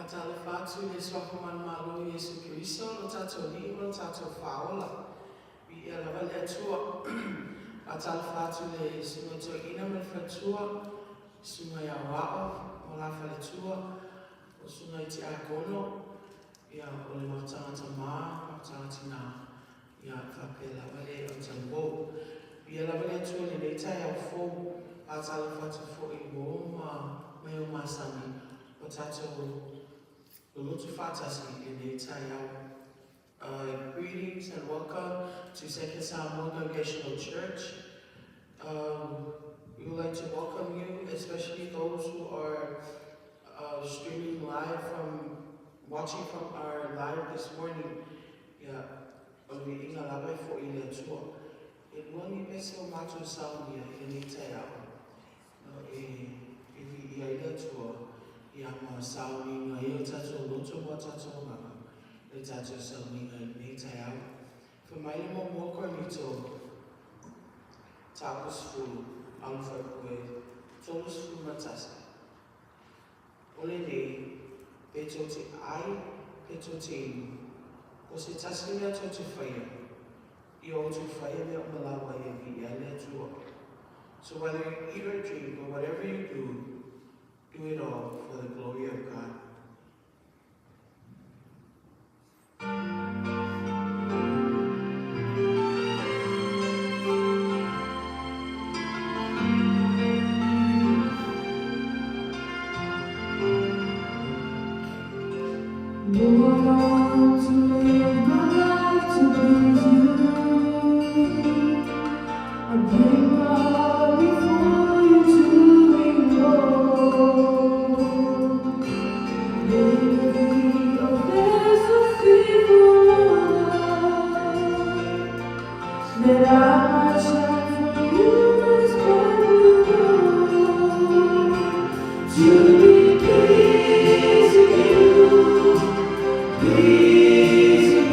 Faatalofa atu i le Suafa manumalo o Iesu Keriso lo tatou Alii ma lo tatou Faaola. Viia lava le Atua. Faatalofa atu i le Susuga Toeaina ma le Faletua, Susuga i Aoao ma la Faletua, o Susuga i Tiakono, ia o le Mautaga Tama, Mautaga Tina, ia faapea lava le autalavou. Viia lava le Atua i lenei taeao fou. Faatalofa atu foi i uo ma mea o masani o tatou lolotu faatasi i lenei taeao. Greetings and welcome to Second Samoa Congregational Church. We would like to welcome you, especially those who are streaming live from, watching from our live this morning. Ia, o le viiga lava e fo'i i le Atua. E lua ni pese o matou saunia i lenei taeao. No, e, e viia ai le Atua, ia ma sauniga ai o tatou loto ma o tatou agaga, le tatou sauniga i lenei taeao. Fai mai le muamua Korinito, mataupu 10, alo fuaiupu e 31. O lenei, pe tou te ai, pe tou te inu, o se tasi mea tou te faia, ia outou faia mea uma lava e viia ai le Atua. So whether you eat or drink or whatever you do, do it all for the glory of God. Lord, I want to live my life to please you. I bring my heart before you to be known. Make me a vessel fit for honor, that I might shine for you and spread your glory. To be pleasing you, pleasing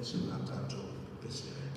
pese o le a tatou pepese ai.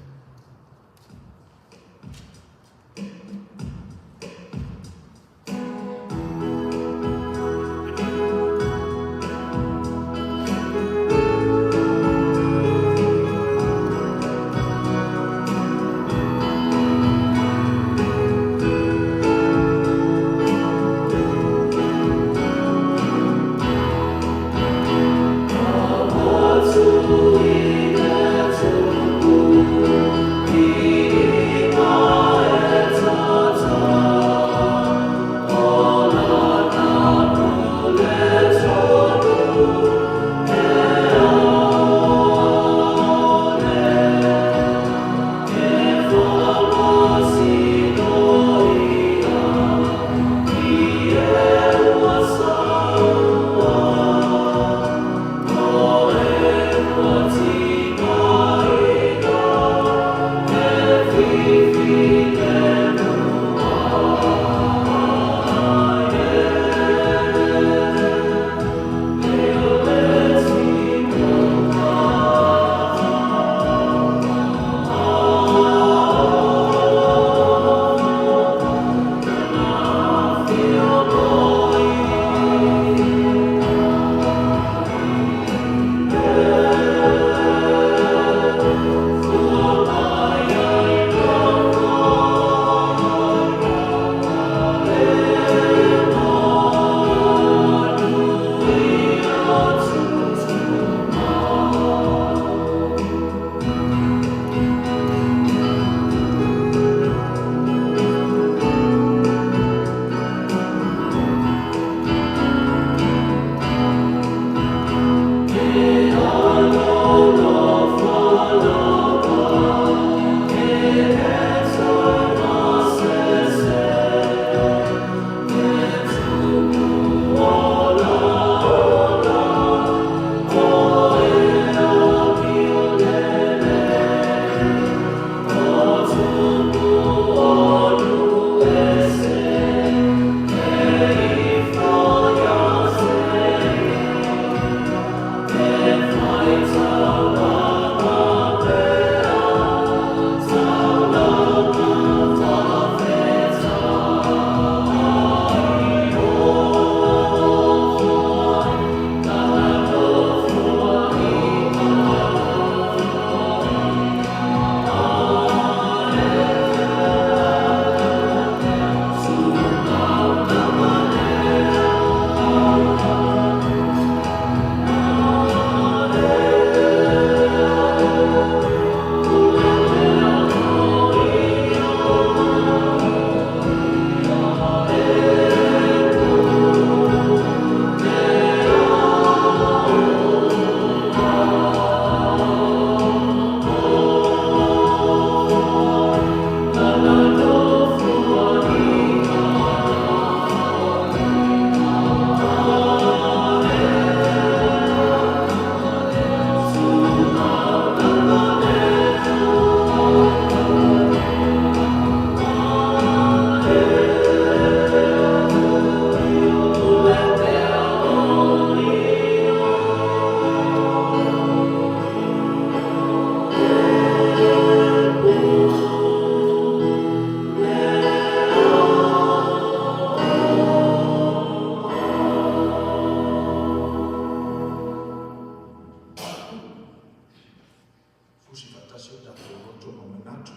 Fusi faatasi o tatou loto ma manatu,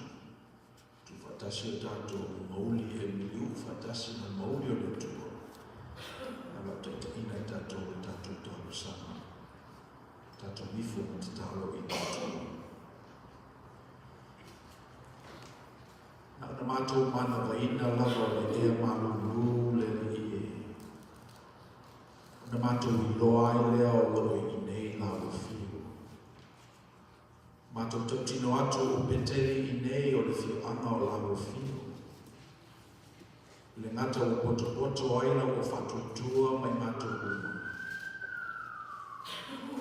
tuufaatasi o tatou mauli e miliu'u faatasi ma le mauli o le Atua, o lo o taitaiina i tatou i le tatou talosaga, tatou ifo ma tatalo i le Atua. Na ona matou manavaina lava o le ea malūlū le Alii e, ona matou iloa ai lea o lo o i inei la ua fiu. Matou tautino atu o Peteli i nei o le fioaga o la ua fiu. Le gata ua potopoto ai la ua faatuatua mai matou uma.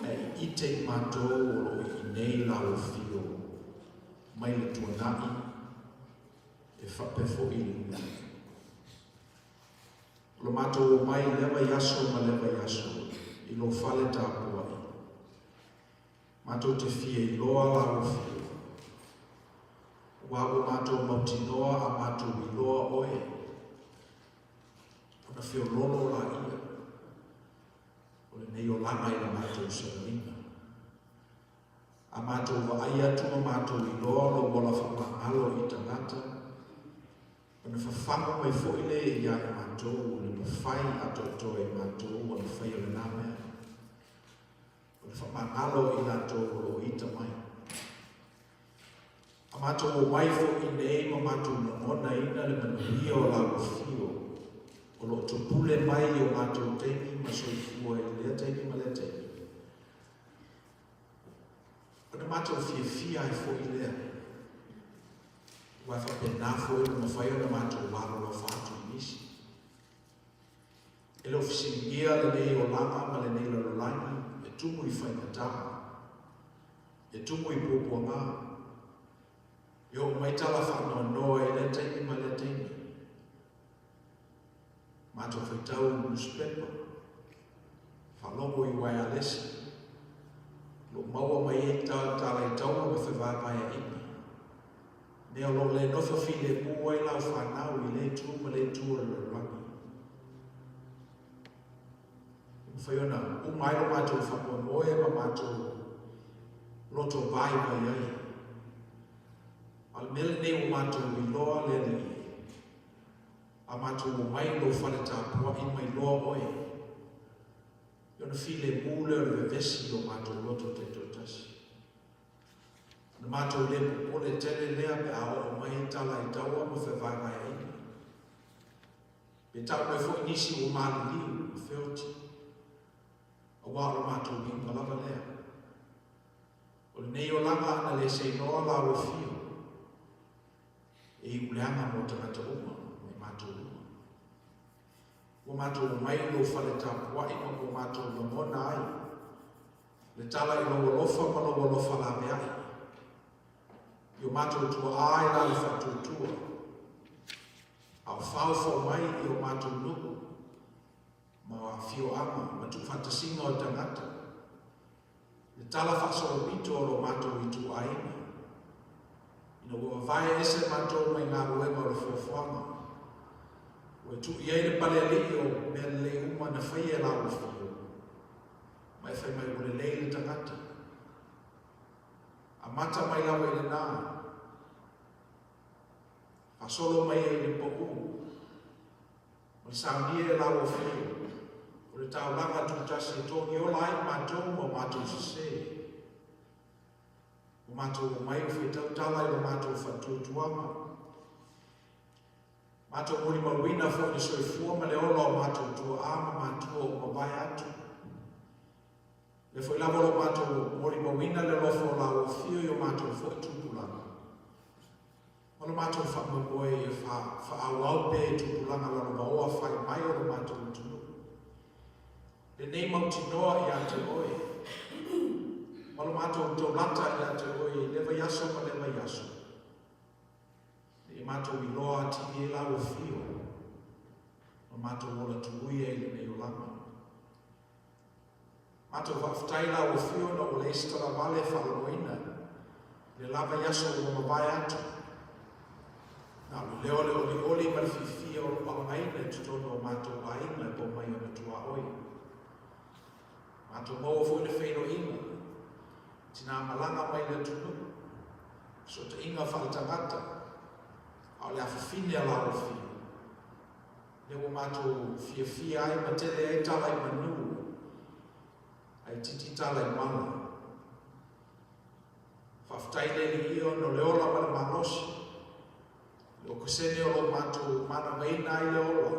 Ae i ite i matou o lo o i inei la ua fiu mai le tuanai e faapea foi i le lumanai. O lo matou omai i lea vaiaso ma lea vaiaso i lou fale tapuai. Matou te fia iloa lau afio. Aua ua matou mautinoa a matou iloa oe, ona feololo laia o lenei olaga i le matou savaliga. A matou vaai atu ma matou iloa lou ola faamagalo i tagata, ona fafagu mai foi lea ia i matou o le mafai atoatoa e matou ona faia lena mea. O le faamagalo i latou o lo o ita mai. A matou omai foi nei ma matou lagonaina le manuia o lau afio o lo o tupule mai i o matou taimi ma soifua i lea taimi ma lea taimi, ona matou fiafia ai foi lea, aua e faapena foi ona mafai ona matou alolofa atu i nisi. E le o fesiligia lenei olaga ma lenei lalolagi e tumu i faigata, e tumu i puapuaga, e oo mai tala faanoanoa i lea taimi ma lea taimi. Matou faitau i nusipepa, faalogo i uaealesi, o lo o maua mai ai tala i taua ma fevaevaeaiga. Mea o lo o le nofo filemu ai lau fanau i lea itu ma lea itu o le lalolagi. E mafai ona uma ai lo matou faamoemoe ma matou loto vaivai ai. A o le mea lenei ua matou iloa le Alii, a matou omai i lou fale tapuai ma iloa oe, ona filemu lea o le vevesi i o matou loto taitoatasi. Ona matou le popole tele lea pe a oo mai tala i taua ma fevaevaeaiga. Pe tau mai foi nisi ua maliliu ma feoti, aua o le matou iuga lava lea. O lenei olaga ana le seinoa la ua fio, e iu leaga mo tagata uma ma i matou uma. Ua matou omai i lou fale tapuai ma ua matou lagona ai le tala i lou alofa ma lou alofa laveai. I o matou tuaa i la le faatuatua, a o faofao mai i o matou nuu ma afioaga ma tuufaatasiga o tagata, le tala faasolopito o lo matou ituaiga, ina ua vavae ese matou mai galuega o le fuafuaga, ua tuu i ai le palealii o mea lelei uma na faia e la ua fio, ma e fai mai ua lelei le tagata. Amata mai lava i lena, faasolo mai ai i le pau, ma le saunia e la ua fio, o le taulaga tutasi e togiola ai matou ma o matou sese. Ua matou omai ua faitau tala i lo matou faatuatuaga. Matou molimauina foi le soifua ma le ola o matou tuaa ma matua ua mavae atu. Lea foi lava o lo matou molimauina le alofa o la ua afio i o matou foi tupulaga. Ma lo matou faamoemoe ia faaauau pea i tupulaga lalovaoa fai mai o lo matou atunuu. Lenei mautinoa ia te oe, ma lo matou taulata ia te oe i lea vaiaso ma lea vaiaso. Ne i matou iloa atili ai la ua fio, ma matou ola tuuia i lenei olaga. Matou faafetai la ua fio ona ua leai se talavale e faalogoina i le la vaiaso ua mavae atu. Na o le leo o le olioli ma le fiafia o lo o alagaina i totonu o matou aiga e pau mai ona tuaoi. Matou maua foi le feiloaiga, tina malaga mai le atunuu, fesootaiga faaletagata, a o le afafine a la ua fio. Lea ua matou fiafia ai ma tele ai tala i manu, ae itiiti tala i mala. Faafetai le Alii ona o le ola ma le malosi, le okesene o lo matou manavaina ai le ola.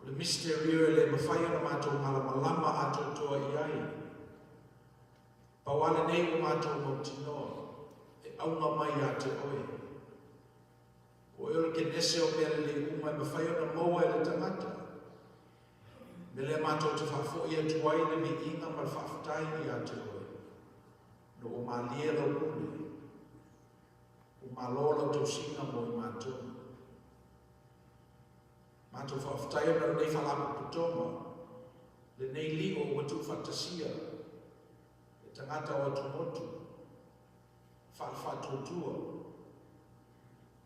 O le misterio e le mafai ona matou malamalama atoatoa i ai. Pau lava lenei ua matou mautinoa, e auga mai ia te oe. O oe o le kenese o mea lelei uma e mafai ona maua e le tagata. Me lea matou te faafoi atu ai le viiga ma le faafetai ia te oe. Ina ua malie lau pule, ua malo lau tausiga mo i matou. Matou faafetai ona o lenei faalapotopotoga, lenei lio ua tuufaatasia. tagata o atumotu, faale-faatuatua,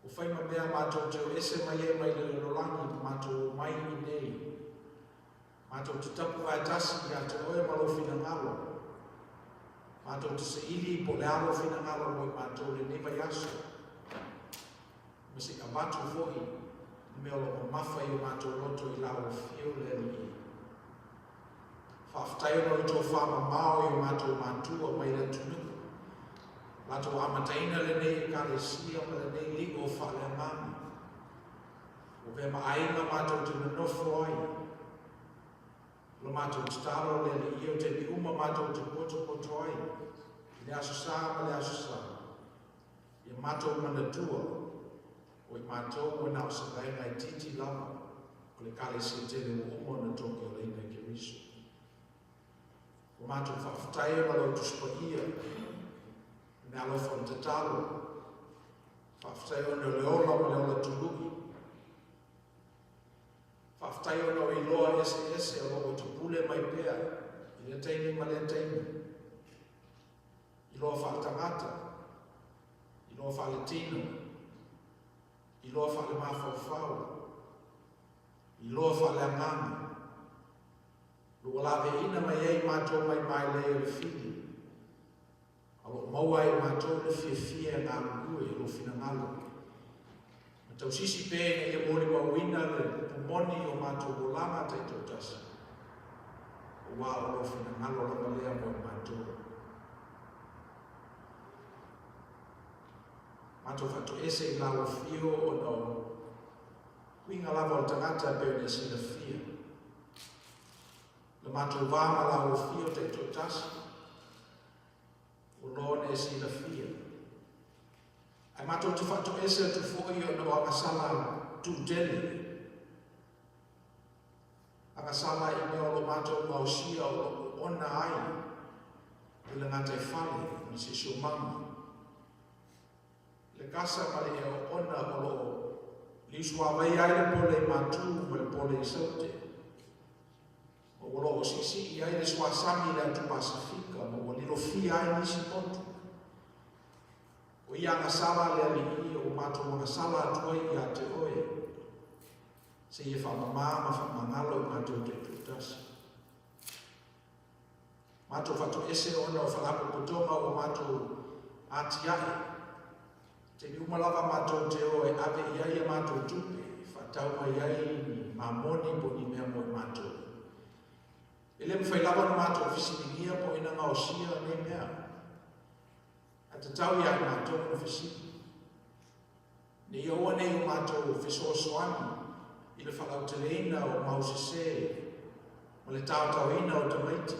ua fai ma mea matou te o ese mai ai mai le lalolagi ma matou omai i inei, matou te tapu vaetasi ia te Oe ma Lou finagalo, matou te saili po o le a Lou finagalo mo i matou i lenei vaiaso, ma se i avatu foi le mea o lo o mamafa i o matou loto i Lau Afio le Alii. Faafetai ona o le tofa mamao i o matou matua mai le atunuu, latou amataina lenei Ekalesia ma lenei li'o faaleagaga. Ua avea ma aiga matou te nonofo ai. O la matou tatalo le Alii o taimi uma matou te potopoto ai i le Aso Sa ma le Aso Sa. Ia matou manatua, o i matou ua na o se vaega itiiti lava o le Ekalesia tele ua uma ona togi olaina e Keriso. Ua matou faafetai ona o lau Tusi Paia, le meaalofa o le tatalo, faafetai ona o le ola ma le ola tului, faafetai ona o iloa eseese o lo o te pule mai pea i lea taimi ma lea taimi, iloa faaletagata, iloa faaletino, iloa faalemafaufau, iloa faaleagaga, ua laveaiina mai ai matou mai mailei o le fili, a o lo o maua ai e matou le fiafia e galulue i lou finagalo. Ma tausisi pea ina ia molimauina le upu moni i o matou olaga taitoatasi, aua o lou finagalo lava lea mo i matou. Matou faatoese i lau afio ona o uiga lava o le tagata e pei ona e silafia. Le matou va ma lau afio taitoatasi, ua loa ona e silafia. Ae matou te faatoese atu foi ona o agasala tuutele, agasala i mea o lo matou gaosia o lo o ona ai i le gataifale ma le siosiomaga, le kasa ma le ea oona o lo o liusuavai ai le pole i Matu ma le pole i Saute, ma ua lo o siisii ai le suasami i le atu Pasefika ma ua lilofia ai nisi motu. O ia agasala le Alii ua matou agasala atu ai ia te Oe, seia faamamā ma faamagalo i matou taitoatasi. Matou faatoese ona o faalapotopotoga ua matou atiae. Taimi uma lava matou te o e ave i ai a matou tupe e faatau mai ai ni mamoni po o ni mea mo i matou. E le mafai lava ona matou fesiligia po o ina gaosia nei mea. Ae tatau ia i matou ona fesili. Ne i aua nei o matou fesoasoani i le faalauteleina o mau sese ma le taotaoina o tamaiti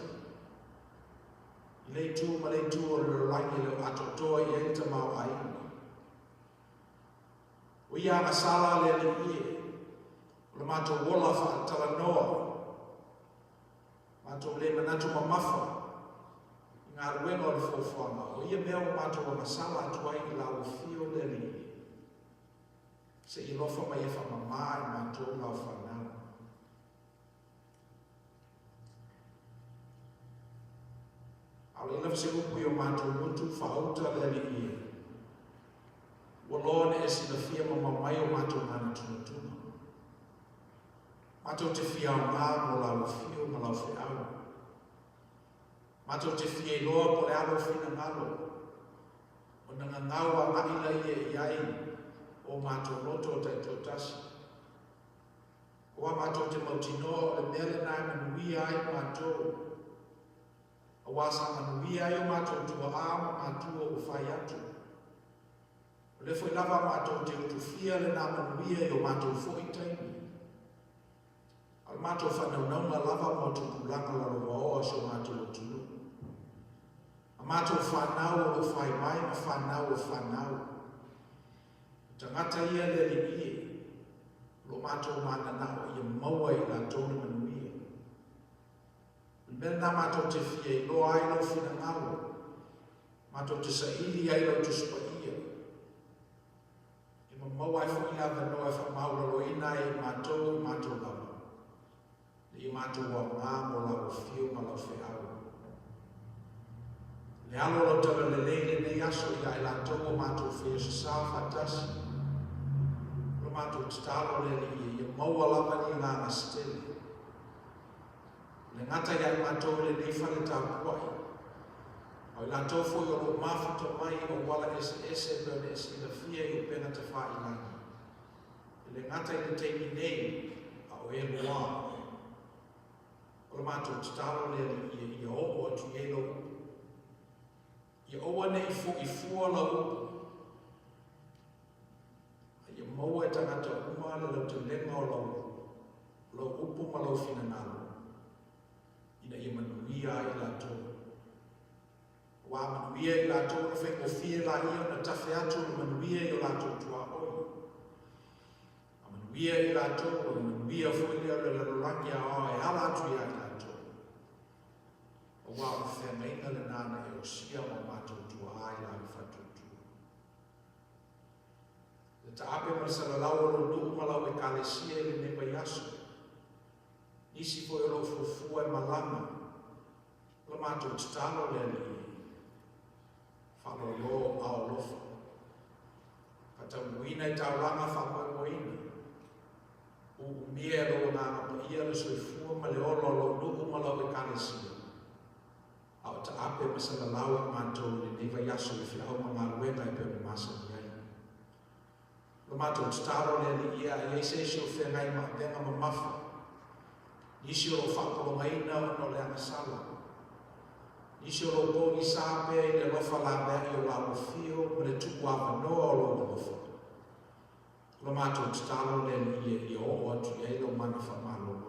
i le itu ma le itu o le lalolagi e le o atoatoa i ai le tamaoaiga. O ia agasala le Alii e, o le matou ola faatalanoa, matou le manatu mamafa i galuega o le fuafuaga, o ia mea ua matou agasala atu ai i lau afio le Alii, se i alofa mai e faamamā i matou lau fanau. A o le i lava se upu i o matou motu, faauta le Alii e. Ua loa ona e silafia mamao mai o matou manatunatuga. Matou te fia aoga mo lau afio ma lau feau. Matou te fia iloa po o le a lou finagalo, ona gagau agai laia i ai o matou loto taitoatasi. Aua matou te mautinoa o le mea lena e manuia ai matou, aua sa manuia ai o matou tuaa ma matua ua fai atu. O lea foi lava matou te utufia lena manuia i o matou foi taimi. A o le matou faanaunauga lava mo tupulaga lalovaoa o si o matou atunuu. A matou fanau o lo o fai mai ma fanau o fanau. O tagata ia le Alii e, o lo o matou mananao ia maua e i latou le manuia. O le mea lena matou te fia iloa ai lou finagalo, matou te saili ai lau Tusi Paia, e mamaua ai foi le avanoa e faamaualaloina ai e matou i matou lava, ina ia matou aoga mo lau afio ma lau feau. Le alo o lau talalelei lenei aso ia i latou ua matou faia sasā faatasi. O le matou tatalo le Alii ia maua lava ni agaga se tele. E le gata ia i matou i lenei fale tapuai, a o i latou foi o lo o mafuta mai i auala eseese e pei ona e silafia i upega tafailagi. E le gata i le taimi nei, a o e lua. O le matou tatalo le Alii ia oo atu i ai lau upu. Ia aua ne i fo'i fua lau upu. A ia maua e tagata uma le lautelega o lau upu ma lau finagalo, ina ia manuia ai latou. Ua manuia i latou ona faigofie laia ona tafe atu le manuia i o latou tuaoi. A manuia i latou, o le manuia foi lea o le lalolagi aoao e ala atu ia i latou. Aua o le feagaiga lena na e osia ma o matou tuaa i lau faatuatua. Le taape ma le salalau o lou nuu ma lau ekalesia i lenei vaiaso. Nisi foi o loo fuafua e malaga. O le matou tatalo le Alii. Faalolo aao alofa. Faataunuuina i taulaga faamoemoeina. Uumia e lou agaga paia le soifua ma le ola o lou nuu ma lau ekalesia. A o taape ma salalau i matou i lenei vaiaso i feau ma galuega e pei ona masani ai. O le matou tatalo le Alii a i ai se isi o feagai ma avega mamafa. Nisi o lo o faapologaina ona o le agasala. Nisi o lo o pogisa pea i le alofa laveai o lau afio ma le tuuavanoa o lou alofa. O le matou tatalo le Alii ia oo atu i ai lau mana faamalolo.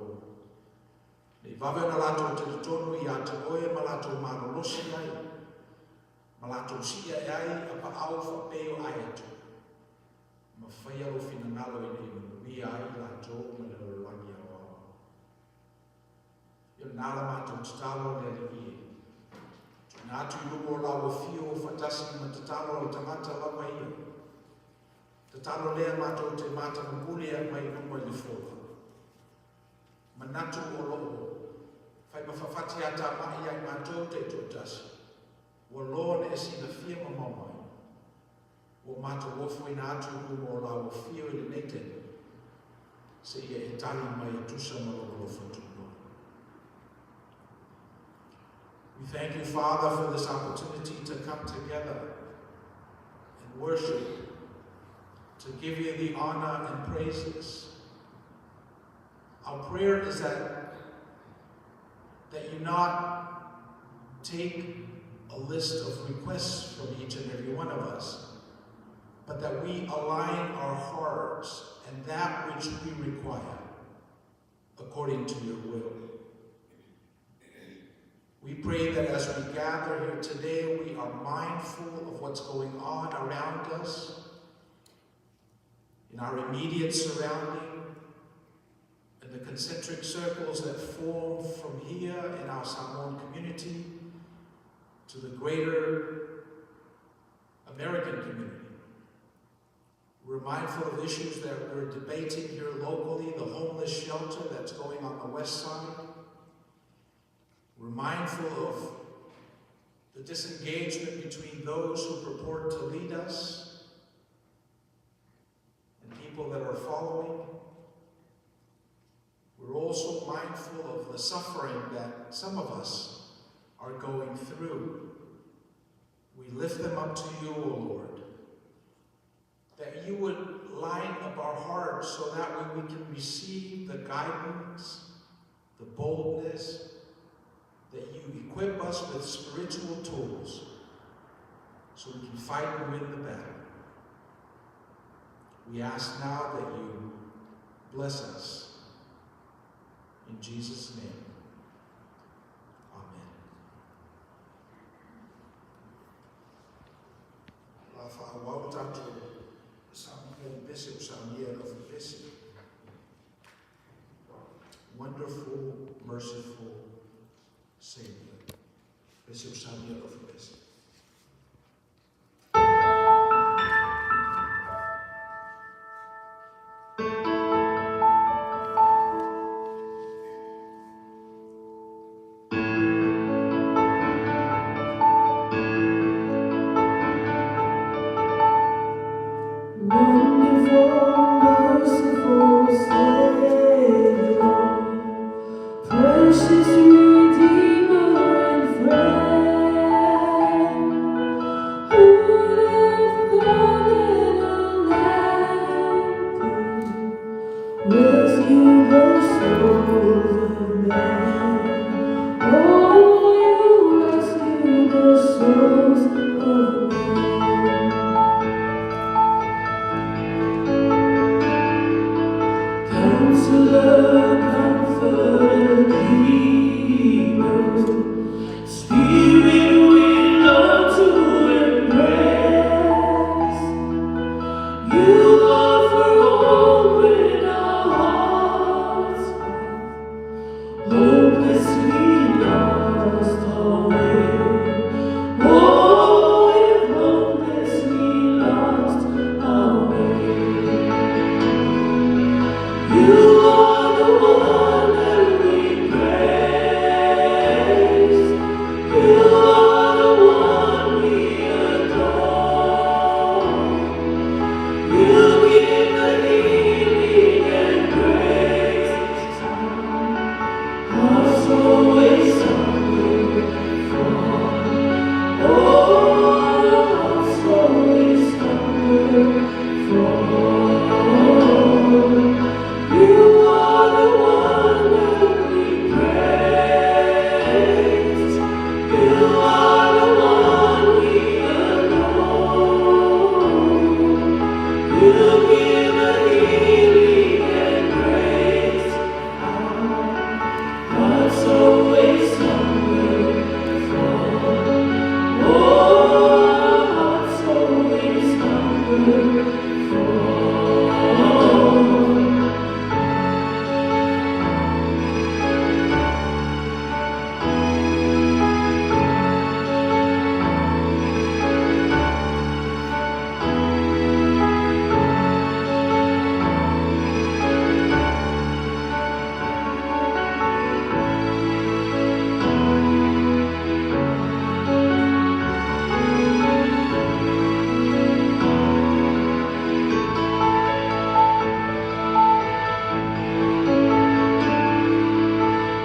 Nei vave ona latou talitonu ia te oe ma latou malolosi ai. Ma latou sii ae ai a paau faapei o aeto. Ma faia lou finagalo ina ia manuia ai latou ma le lalolagi aoao. Ia na la matou tatalo le Alii e. Tuuina atu i luma o lau afio faatasi ma tatalo a le tagata lava ia. Tatalo lea matou te matamamuli e aumai i luma i le fola. Manatu o loo fai ma faafati atamai ia i matou taitoatasi. Ua loa na e silafia mamao mai. Ua matou ofoina atu i luma o lau afio i lenei taimi. Seia e tali mai e tusa ma lou alofa tunoa. We thank you, Father, for this opportunity to come together and worship, to give you the honor and praises. Our prayer is that you not take a list of requests from each and every one of us, but that we align our hearts and that which we require according to your will. We pray that as we gather here today, we are mindful of what's going on around us, in our immediate surrounding, and the concentric circles that form from here in our Samoan community to the greater American community. We're mindful of issues that we're debating here locally, the homeless shelter that's going on the west side. We're mindful of the disengagement between those who purport to lead us and people that are following. We're also mindful of the suffering that some of us are going through. We lift them up to you, O Lord, that you would line up our hearts so that way we can receive the guidance, the boldness, that you equip us with spiritual tools so we can fight and win the battle. We ask now that you bless us. In Jesus' name, amen. La faaauau tatou saunia le pese o saunia e alofa pese. Wonderful, merciful Savior. Pese o saunia e alofa pese. You give the healing and grace our hearts always hunger for. Oh, hearts always hunger for.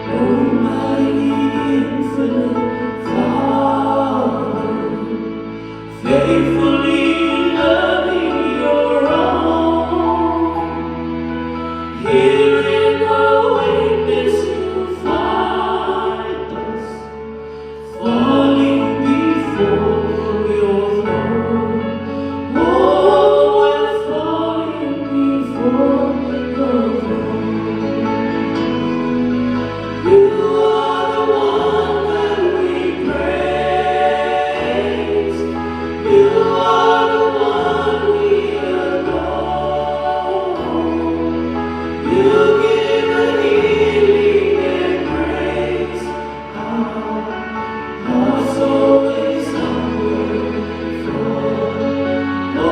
Almighty infinite Father, faithfully loving your own, here in the weakness you find us, falling before your throne. Oh, we're falling before your throne. You are the one that we praise. You are the one we adore. You give the healing and grace our hearts always hunger for. Oh,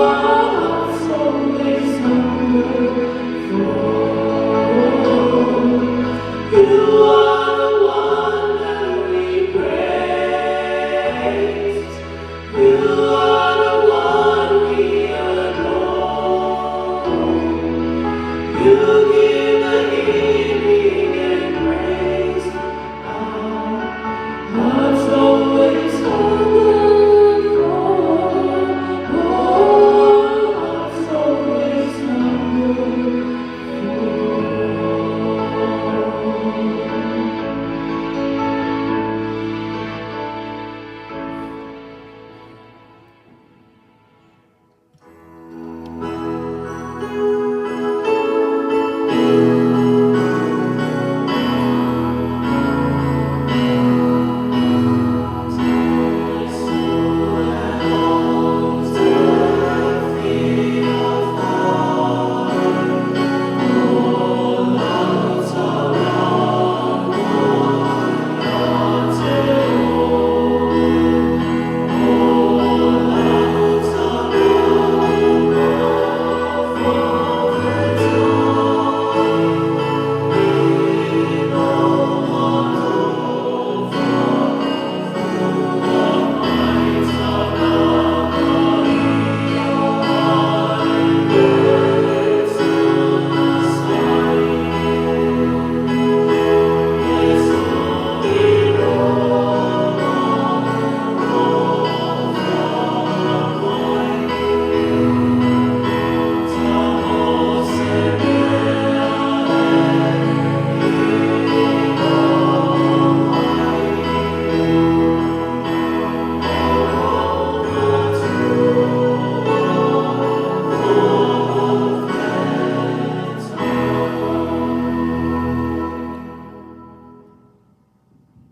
our hearts always hunger for. You are the one that we praise. You are the one we adore. You give the healing and grace our hearts always hunger for. Oh, hearts always hunger for.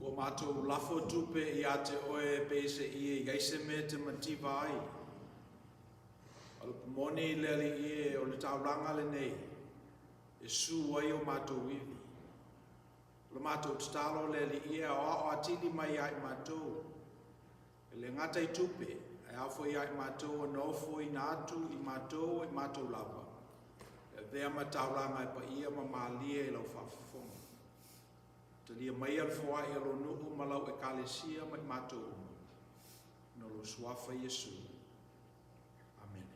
Ua matou lafo tupe ia te oe pe se ie i aise me te mativa ai. A le moni le ali ie o le taulanga le nei, e su ai o matou ivi. O le matou tatalo le ali ie o ao atili mai ai matou. E le gata i tupe, ae ao foi ia i matou o nofo ina atu i matou i matou lava. E avea ma taulaga e paia ma malie i lau faafofoga. Talia mai le foai a lo nuu ma lau ekalesia ma i matou uma. No lo suafa Iesu. Amene.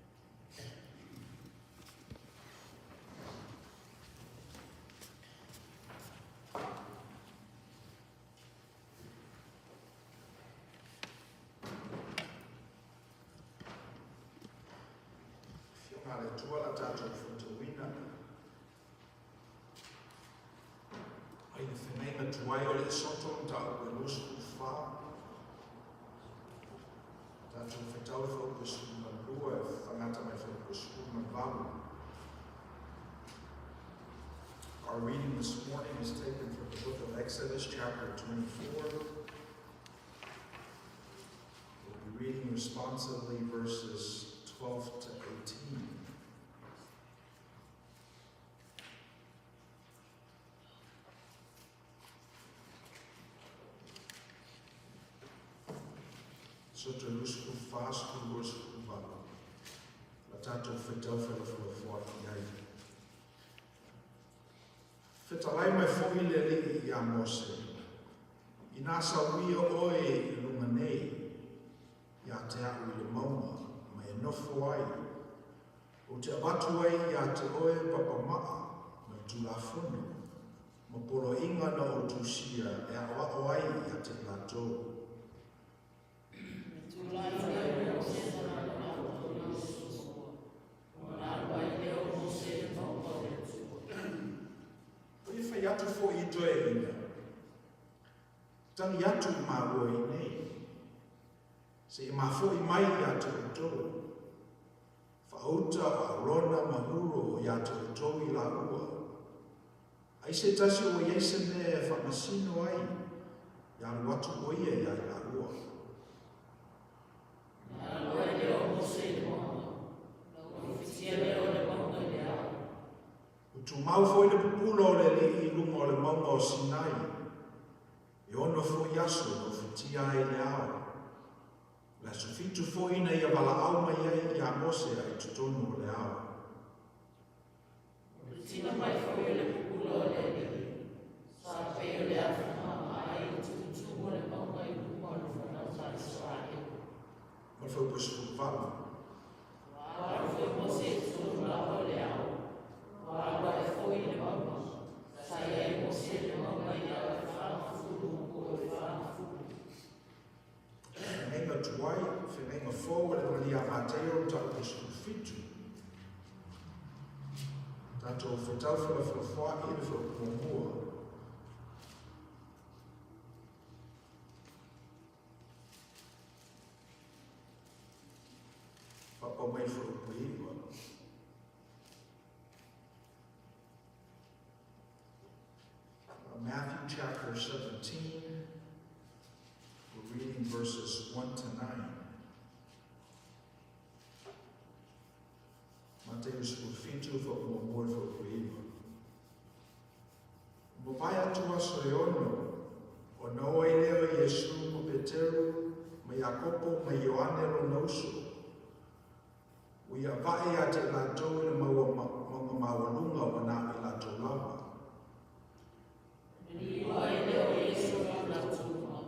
Fioga le Atua la tatou faitauina ai le feagaiga tuai o le Esoto mataupu e 24. Tatou faitau le fuaiupu e 12 e amata mai fuaiupu 18. Our reading this morning is taken from the book of Exodus, chapter 24. We'll be reading responsively verses 12 to 18. Soto 24, 28. La tatou fetau felafolafoa'i ai. Fetalai mai fo'i le Alii iā Mose, Inā sauia oe i luga nei, iā te a'u i le mauga, ma e nofo ai, ou te avatu ai iā te oe papama'a ma le Tulafono, ma poloaiga na ou tusia e a'oa'o ai iā te latou. O ia fai atu fo'i i toeaiina, Tagi atu i māua i nei, seia mafo'i mai iā te outou. Faauta o Arona ma Huro iā te outou i lāua. Ai se tasi ua iai se mea e faamasino ai, ia alu atu o ia iā i lāua. Ua tumau foi le pupula o le Alii i luga o le mauga o Sinai, e ono foi aso na ofitia ai le ao. O le aso fitu foi ina ia valaau mai ai iā Mose a i totonu o le ao. Tina mai foi o le pupula o le Alii, sa pei o le afu maamae i le tutumu o le mauga i luma o le fanau a Isaraelu. Ma le fuaiupu 18. Ua alu foi Mose i totonu lava o le ao, ua alu ae foi i le mauga, sa i ai Mose i le mauga i ala e 40 ma poe 40. Feagaiga tuai, feagaiga fou a le Evalia a Mataio mataupu 17. Tatou fetau felafolafoa'i le fuaiupu muamua. Faapau mai le fuaiupu 9. Matthew chapter 17, we're reading verses 1 to 9. Mateo 17, fuaiupu muamua i le fuaiupu 9. Mavae atu aso e ono, ona oo ai lea o Iesu ma Peteru, ma Iakopo ma Ioane lona uso. Ua ia va'e iā te i latou i le mauga maualuga ua na o i latou lava. Liu ai lea o Iesu i latou uma,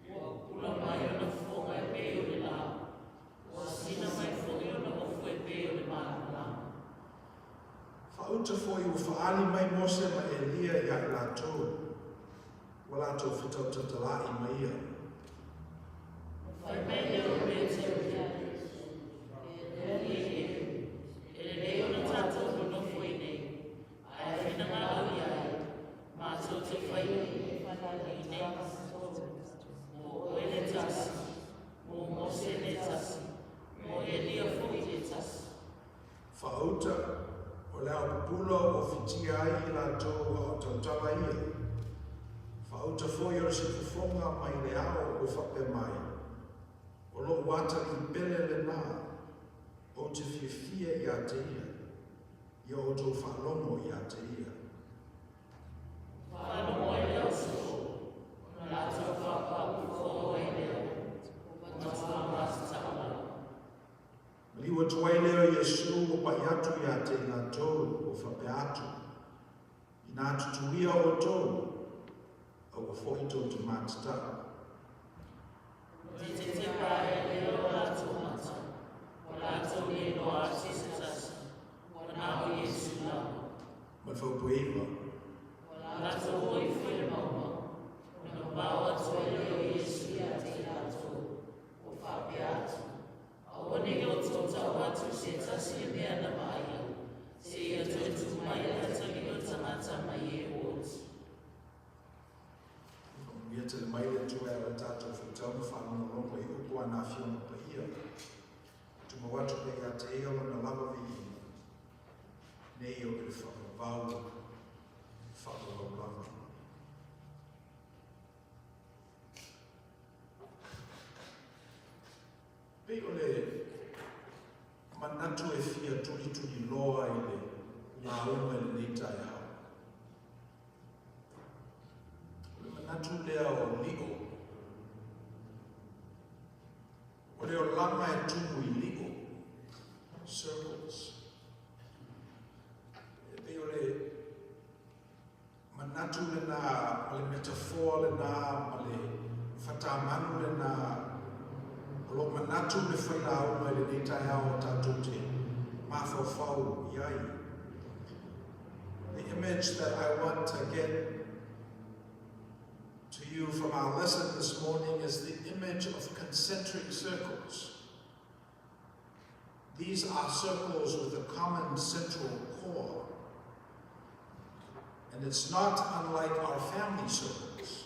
ua pupula mai ona fofoga e pei o le la, ua sina mai foi ona ofu e pei o le malamalama. Faauta fo'i ua fa'aali mai Mose ma Elia iā i latou, ua latou fetautatala'i ma ia. Fai mai lea o Peteru ia Iesu, E le Alii e, e lelei ona tatou nonofo i nei, a e finagalo i ai, matou te fai i nei mo oe le tasi, mo Mose le tasi, mo Elia foi le tasi. Faauta, o le ao pupula ua ofitia ai i latou a o tautala ia. Faauta foi o le sifufoga mai le ao ua faapea mai, O lo'u atalii pele lenā, ou te fiafia iā te ia, ia outou faalogo iā te ia. Faalogo ai lea o soo, ona latou faapau fou ai lea, ua matua masitala. Maliu atu ai lea o Iesu ua pa'i atu iā te i latou, ua faapea atu, Inā tutuia outou, aua fo'i tou te mātatau. Te tetepa ai lea o latou mata, ua latou le iloa atu se tasi, ua na o Iesu lava. Ma le fuaiupu 9. Ua latou o ifo i le mauga, ona mamao atu ai lea o Iesu ia te i latou, ua faapea atu, Aua ne i outou tau atu i se tasi i mea na vaaia, seia toe tu mai le Atalii o le tagata mai e ua oti. Faamanuia tele mai le Atua e ala i le tatou faitau ma faalogologo i upu a na Afioga Paia. Tumau atu pea ia te ia. manatu e fia tulituliloa i le lauga i lenei taeao. O le manatu lea o lio. O le olaga e tumu i lio. Circles. E pei o le manatu lena ma le metaphor lena ma le fatamanu lena o lo manatu le failauga i lenei taeao o tatou te mafaufau i ai. The image that I want to get to you from our lesson this morning is the image of concentric circles. These are circles with a common central core. And it's not unlike our family circles.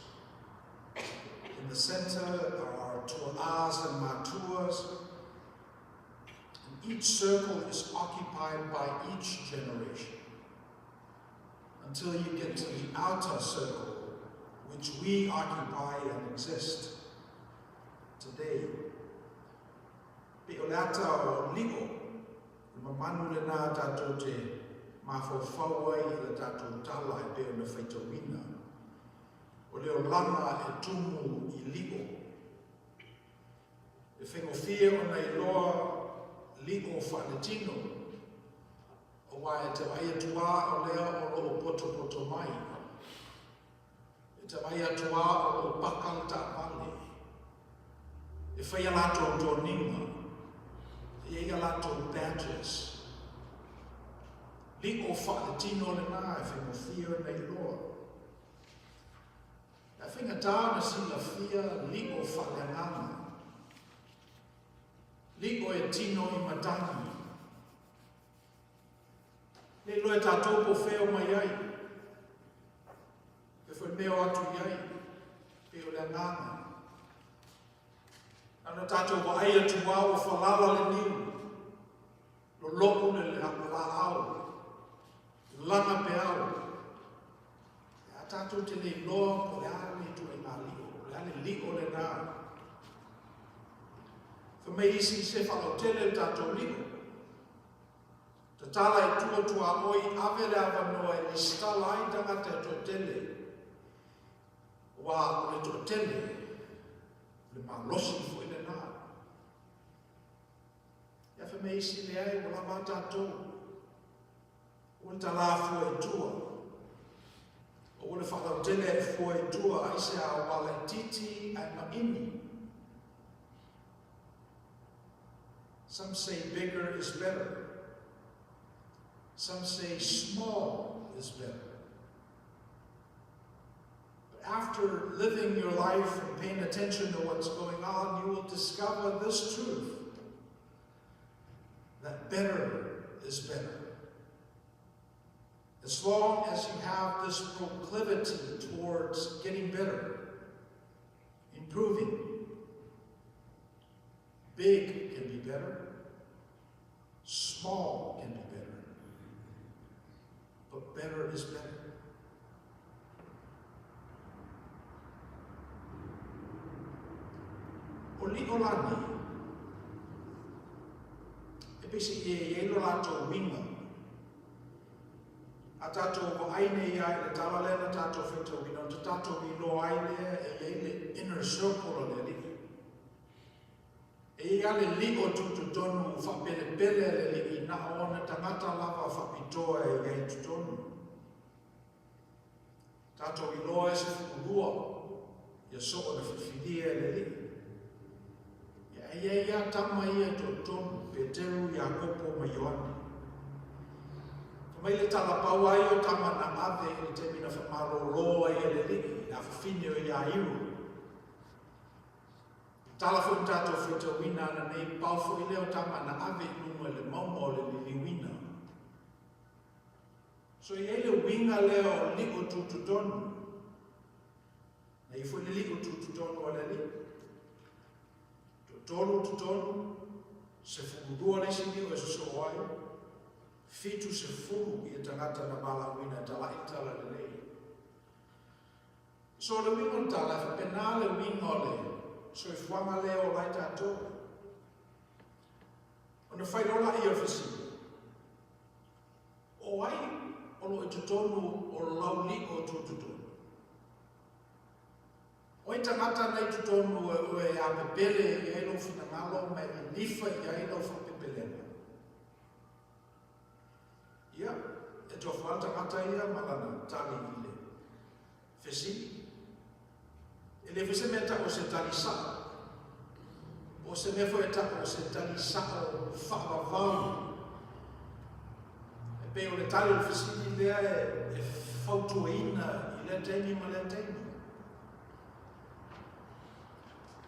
In the center are our tua'as and matuas, and each circle is occupied by each generation until you get to the outer circle, which we occupy and exist today. Pe o le ata o lio, le mamanu lena tatou te mafaufau ai i le tatou tala e pei ona faitauina. O le olaga e tumu i lio. E faigofie ona iloa lio faaletino, auā e te vaai atu lava o lea o lo o potopoto mai. E te vaai atu lava o lo o paka le taavale. E fai a latou toniga, e i ai a latou badges. Lio faaletino lena e faigofie ona iloa. E faigata ona silafia lio faaleagaga. Lio e tino i matagi. Le iloa e tatou po o fea o mai ai. Pe foi mea o atu i ai. Pe o le agaga. Na ona tatou vaai atu lava ua falala le niu. Lolo'u le laau. Laga peau. A tatou te le iloa po o le a le ituaiga lio, o le a le lio lena. Fai mai isi se faalautele le tatou lio. Tatala i tua tuaoi, ave le avanoa e lesitala ai tagata e toatele. Aua o le toatele, o le malosi foi lena. Ia fai mai isi, leai, ua lava a tatou. Aua le talā fua i tua. Aua le faalautele e fua i tua aisea ua laitiiti ae maini. Some say bigger is better. Some say small is better. But after living your life and paying attention to what's going on, you will discover this truth, that better is better. As long as you have this proclivity towards getting better, improving, big can be better, small can be better, but better is better. O Liʻolani, e peiseai e i ai lo latou uiga. A tatou vaai nei lava i le tala lea na tatou faitauina, ona tatou iloa ai lea e i ai le inner circle o le Alii. E i ai lava le lio tutotonu faapelepele a le Alii na o ona tagata lava faapitoa e i ai i totonu. Tatou iloa e 12 ia soo na filifilia e le Alii. Ia e i ai lava tama ia e toatolu, Peteru, Iakopo ma Ioane. Fai mai le tala pau lava ia o tama na ave i le taimi na faamalōlō ai e le Alii i le afafine o Iairo. Tala foi na tatou faitauina ananei, pau foi lea o tama na ave i luga i le mauga o le liliuina. So e i ai le uiga lea o lio tutotonu. Na i ai foi le lio tutotonu a le Alii. Toatolu totonu, 12 le isi lio e sosoo ai, 70 ia tagata na valaauina e tala'i le talalelei. So le uiga o le tala, e faapena le uiga o le soifuaga lea e ola ai tatou. Ona fai loa lea o le fesili, O ai o lo o i totonu o lau li'o tutotonu? O ai tagata na i totonu e oe e apepele i ai lou finagalo ma e lilifa i ai lau faapepelega? Ia, e tofu lava le tagata ia ma lana tali i le fesili. E le foi se mea e ta'u o se tali sa'o, po o se mea foi e ta'u o se tali sa'o faavavau. E pei o le tali o le fesili lea e fautuaina i lea taimi ma lea taimi.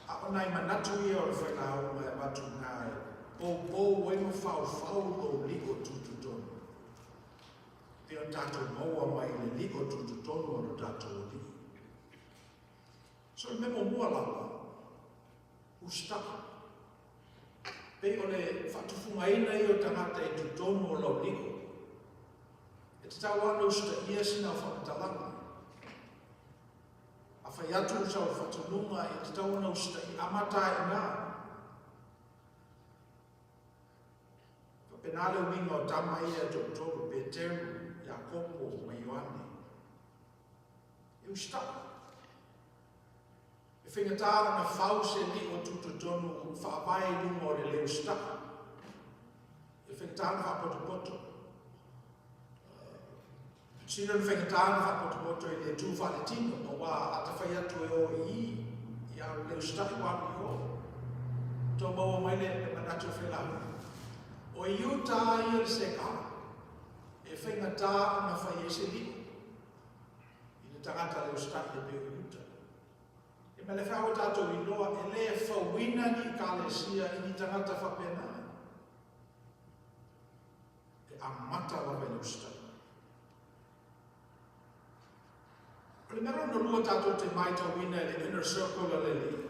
A o nai manatu ia o le failauga e avatu i ina e poupou ai ma faufau lou li'o tutotonu. Pei ona tatou maua mai le li'o tutotonu o lo tatou Alii. So o le mea muamua lava, usita'a. Pei o le faatufugaina ia o tagata i totonu o lau li'o. E tatau lava ona usitaia sina au faamatalaga. A fai atu sau faatonuga, e tatau ona usitaia, amata ai i ina. Faapena le uiga o tama ia e toatolu, Peteru, Iakopo ma Ioane. E usitaʻa. E faigata ona fau se li'o tutotonu faavae i luga o le le usitaʻa. E faigata ona faapotopoto. Sili ona faigata ona faapotopoto i le tu faaletino, aua a ta fai atu e o i i, ia o le le usitaʻi ua alu i o. Tou maua mai le manatu o Failaula. O Iuta ia le seka, e faigata ona fai ai se li'o i le tagata le usitaʻi e pei o Iuta. E ma le feau e tatou iloa, e le fauina ni ekalesia i ni tagata faapena. E amata lava i le usitaʻi. O le mea lona lua tatou te maitauina i le inner circle a le Alii,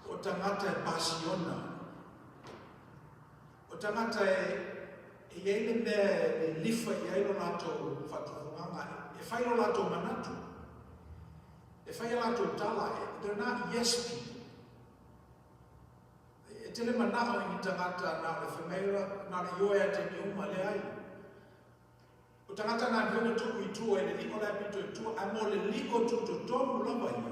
o tagata e pasiona, o tagata e e i ai le mea e lilifa i ai lo latou faatufugaga, e fai lo latou manatu, e fai a latou tala, they're not yes people. E tele mana'o i ni tagata na o le fai mai na o le ioe a taimi uma, leai. O tagata na mafai ona tuu i tua i le li'o la e pito i tua, ae mo le li'o tutotonu lava ia,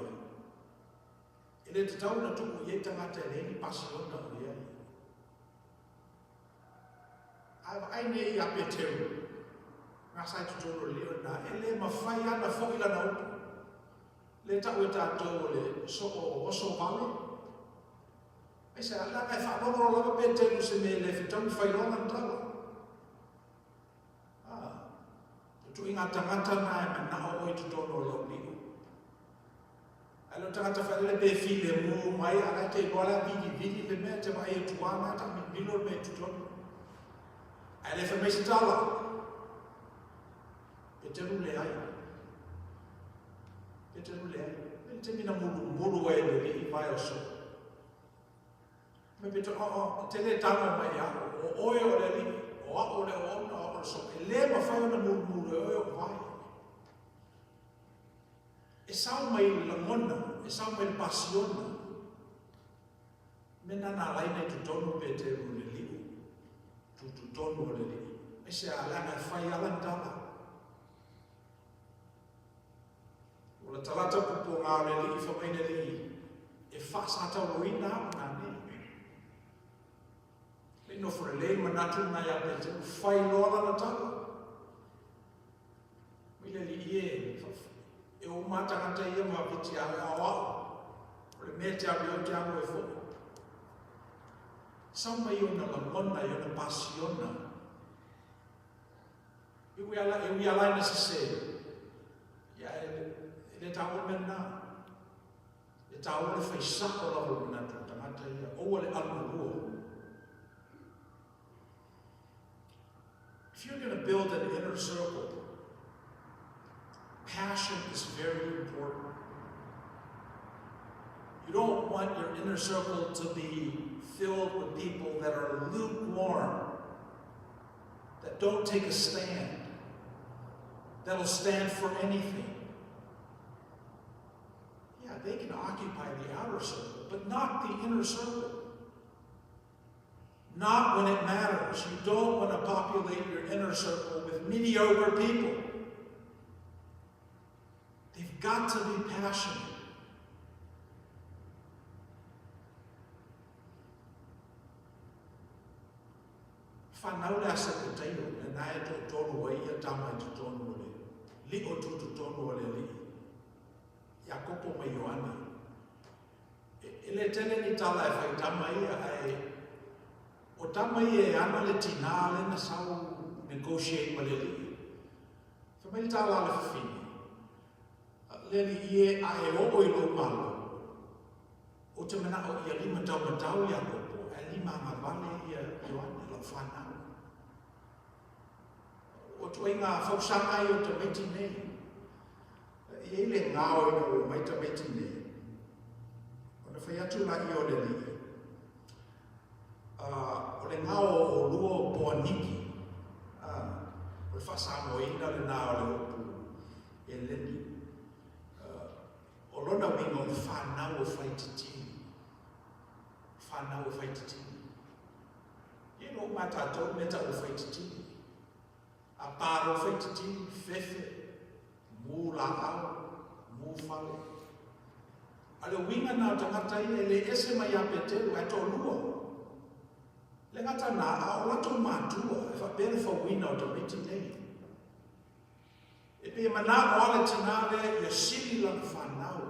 e le tatau ona tuu i ai tagata e leai ni pasiona o i ai. Ae vaai nei ia Peteru, gasa i totonu o le li'o lena, e le mafai lava ona fo'i lana upu. Lea e ta'u e tatou o le soo oso vale. Aisea? Leaga e faalogologo lava Peteru i se mea e le fetaui fai loa lana tala. Ah, o tuiga tagata na e manao oe i totonu o lou li'o. Ae le o tagata failele pe filemu mai, a la e te iloa la e vilivili le mea, e te vaai atu lava na taamilomilo le mea i totonu. Ae le fai mai se tala. Peteru leai. Peteru leai. Le taimi na mulumulu ai e le alii vae o soo. Mai Peteru, oh, oh, e te le tago mai ia au, o oe o le alii, o au o le auauna, o au o le soo. E le mafai ona mulumulu e oe o'u vae. E sao mai le lagona, e sao mai le pasiona. Mea na na alaina i totonu Peteru i le li'u, tutotonu o le Alii. Aisea? Leaga e fai lava lana tala. Ua latalata pupuaga o le Alii, fai mai le Alii, e faasatauaina au nanei. Le i nofo lelei manatu lena ia Peteru, fai loa lana tala. Mai le Alii e, e uma lava tagata ia ma vaveti ia oe, a o au, o le mea e te alu i ai ou te alu ai foi. Sau mai ona lagona i ona pasiona. E ui ala, e ui ala ina sese. Ia, e, e le taua le mea lena. E taua le fai sa'o lava o le manatu o le tagata ia, aua le alualua. If you're going to build an inner circle, passion is very important. You don't want your inner circle to be filled with people that are lukewarm, that don't take a stand, that'll stand for anything. Yeah, they can occupy the outer circle, but not the inner circle. Not when it matters. You don't want to populate your inner circle with mediocre people. They've got to be passionate. Whanau le a Sepeteio, lena e toatolu ai ia tama i totonu o le lio tu totonu o le alii, Iakopo ma Ioane. E le tele ni tala e fai tama ia, ae o tama ia e ana le tinā le na sau negotiate ma le alii. Fai mai le tala a le fafine, Le alii e, a e oo i lou malo, Ou te manao ia limataumatau Iakopo, ae limaagavale ia Ioane, lau fanau. O ituaiga fausaga ia o tamaiti nei. E i ai le gao ina ua omai tamaiti nei, ona fai atu laia o le alii, o le gao o oulua o Poaniki, o le faa-Samoaina lena o le upu Eleni. O lona uiga o le fanau o Faititini. Fanau o Faititini. Ia no uma tatou mea tau o Faititini. A pā loa Faititini, fefe, mū lāʻau, mū fale. A le uiga na o tagata ia e le ese mai ia Peteru ae toalua. Le gata na, a o latou matua e faapea le fauina o tamaiti nei. E pei e manao lava le tinā lea ia sili lana fanau.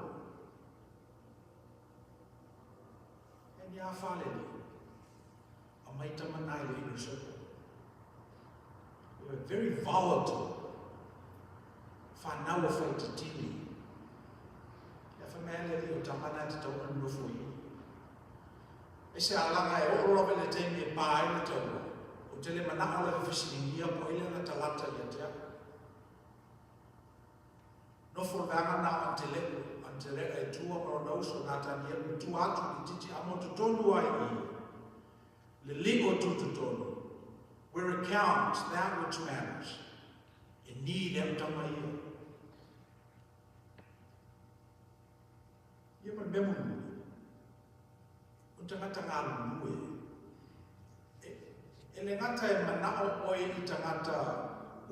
E ni a fale ni. A mai tama nā i le inner circle. We are very volatile. Whanau o whaititini. Ia whamea le li o tama nā te tauna nofo i. E se alaga e oo lava i le taimi e pā ai le taua, ou te le manao lava e fesiligia po o ai le latalata ia te au. Nofo le vaega na o Anteleko, Anteleka e tua ma lona uso Natanielu i tua atu i titi a mo totonu ai i le lio tu totonu, where it counts, that which matters. E ni le au tama ia. Ia ma le mea mulimuli, o le tagata galulue, e, e le gata e manao oe i tagata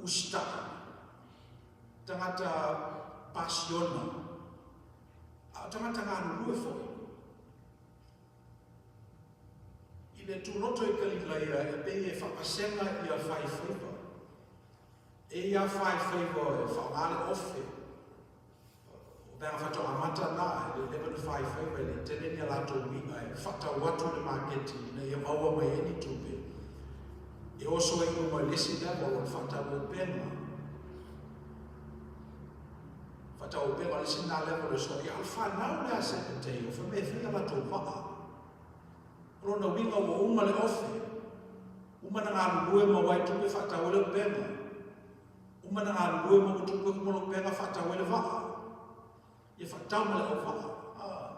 usitaʻa, tagata pasiona, a o tagata galulue foi. I le tuloto i Kalilaia e pei e faapasega ia faifaiva. E ia faifaiva e faaaoga le ofe. O vaega faatoa amata na, e le leva ona faifaiva, e le tele ni a latou i'a e faatau atu i le maketi ina ia maua mai ai ni tupe e oso ai i luga i le isi level o le faatau upega. Faatau upega o le isi lena level e oso ai. A o le fanau lea a Sebetei, o fai mai e fai a latou vaa. O lona uiga ua uma le ofe, uma na galulue maua ai tupe faatau ai le upega. Uma na galulue ma ua tupe uma lou pega faatau ai le vaa. Ia faatau ma le auvaa. Ah.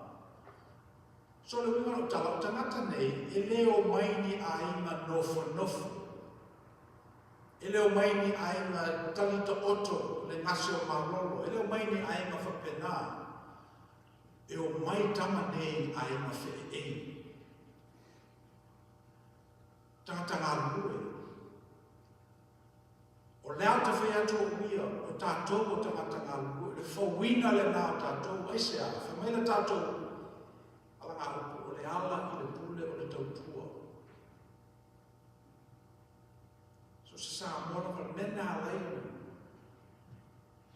So le uiga o lau tala, o tagata nei, e le omai ni aiga nofonofo. E le omai ni aiga tali taoto le gase o malolo. E le omai ni aiga faapena. E omai tama nei i aiga feeei. Tagata galulue. O le a te fai atu o ia, o tatou o tagata galulue, o le fauina lena o tatou, aisea, fai mai le tatou alagaupu, o le ala i le pule o le tautua. So se Samoa lava, le mea lena ala ai ona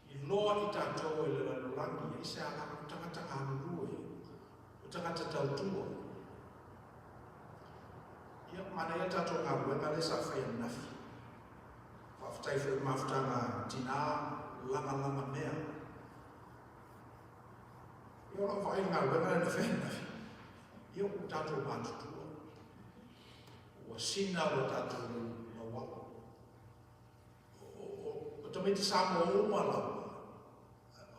iloa i tatou e le lalolagi, aisea la, o tagata galulue, o tagata tautua. Ia, manaia tatou galuega lea sa fai ananafi. Faafetai foi i le mafutaga tinā lagalaga mea. Ia, o lau vaai i le galuega lea na fai ananafi, ia ua tatou matutua. Ua sina lo tatou lauao. O tamaiti Samoa uma lava,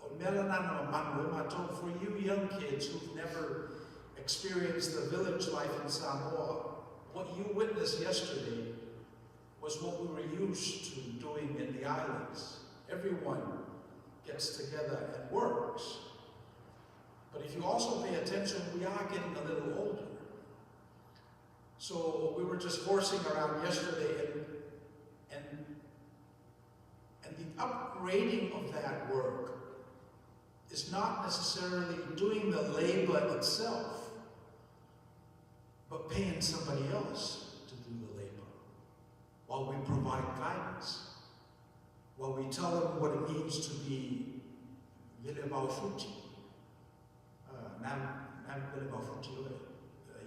o le mea lena na mamanu ai matou. For you young kids who've never experienced the village life in Samoa, what you witnessed yesterday was what we were used to doing in the islands. Everyone gets together and works. But if you also pay attention, we are getting a little older. So we were just horsing around yesterday, and and and the upgrading of that work is not necessarily doing the labor itself, but paying somebody else to do the labor while we provide guidance, while we tell them what it means to be Velevaofuti.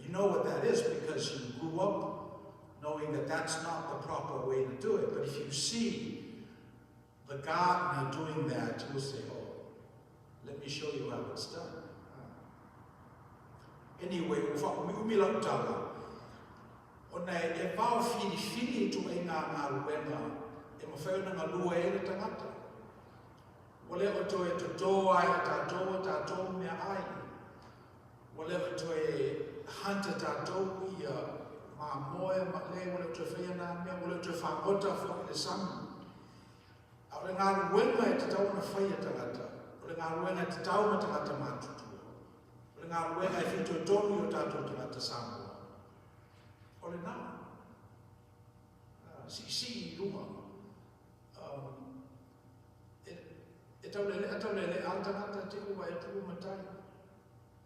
You know what that is because you grew up knowing that that's not the proper way to do it. But if you see the gardener doing that, you'll say, oh, let me show you how it's done. Anyway, ua faaumiumi lau tala, ona e vao filifili ituaiga galuega e mafai ona galue ai le tagata. Ua le o toe totō lava e tatou a tatou meaai. Ua le o toe hunt e tatou ia mamoe ma le ua le o toe faia na mea, ua le o toe fagota foi i le sami. A o le galuega e tatau ona fai e tagata, o le galuega e tatau ma tagata matutua, o le galuega e fitoitonu i o tatou tagata Samoa, o lena. Siisii i luga. E, e taulelea taulelea lava le tagata te i ua vaai atu ua matai.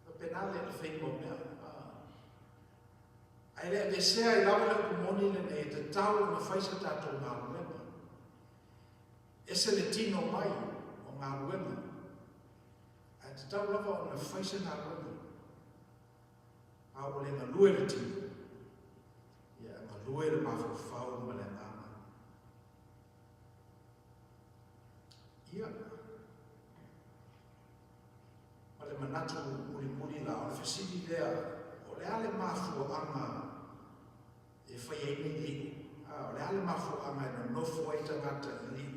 Faapena le le faiga o mea. Ae le aveesea ai lava le upu moni lenei e tatau ona fai sa tatou galuega. Ese le tino mai o galuega, ae tatau lava ona fai se galuega. A ua le galue le tino, ia e galue le mafaufau ma le agaga. Ia, ma le manatu mulimuli la, o le fesili lea, o le a le mafuaaga e fai ai ni liu? A, o le a le mafuaaga e nonofo ai tagata i liu?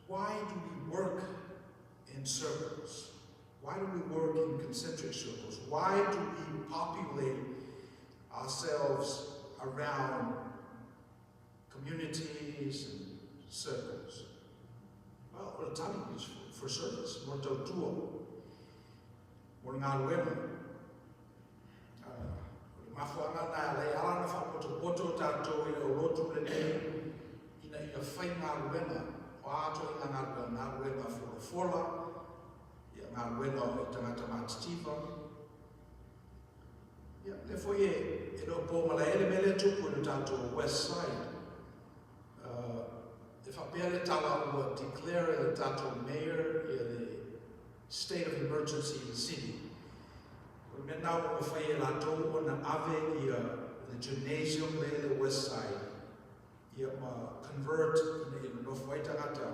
Why do we work in circles? Why do we work in concentric circles? Why do we populate ourselves around communities and circles? Well, o le tali is for service, mo le tautua, mo le galuega. O le mafuaaga lena e ala ai ala ona faapotopoto tatou i le aulotu lenei ina ia fai galuega, o a ituaiga galuega, galuega folafola, ia galuega o tagata matitiva. Ia, lea foi e, e le o po malae le mea lea e tupu i le tatou west side. E faapea le tala ua declare e le tatou mayor ia le state of emergency i le city. O le mea lena ua mafai e latou ona ave ia le gymnasium lea i le west side ia ma convert ina ia nonofo ai tagata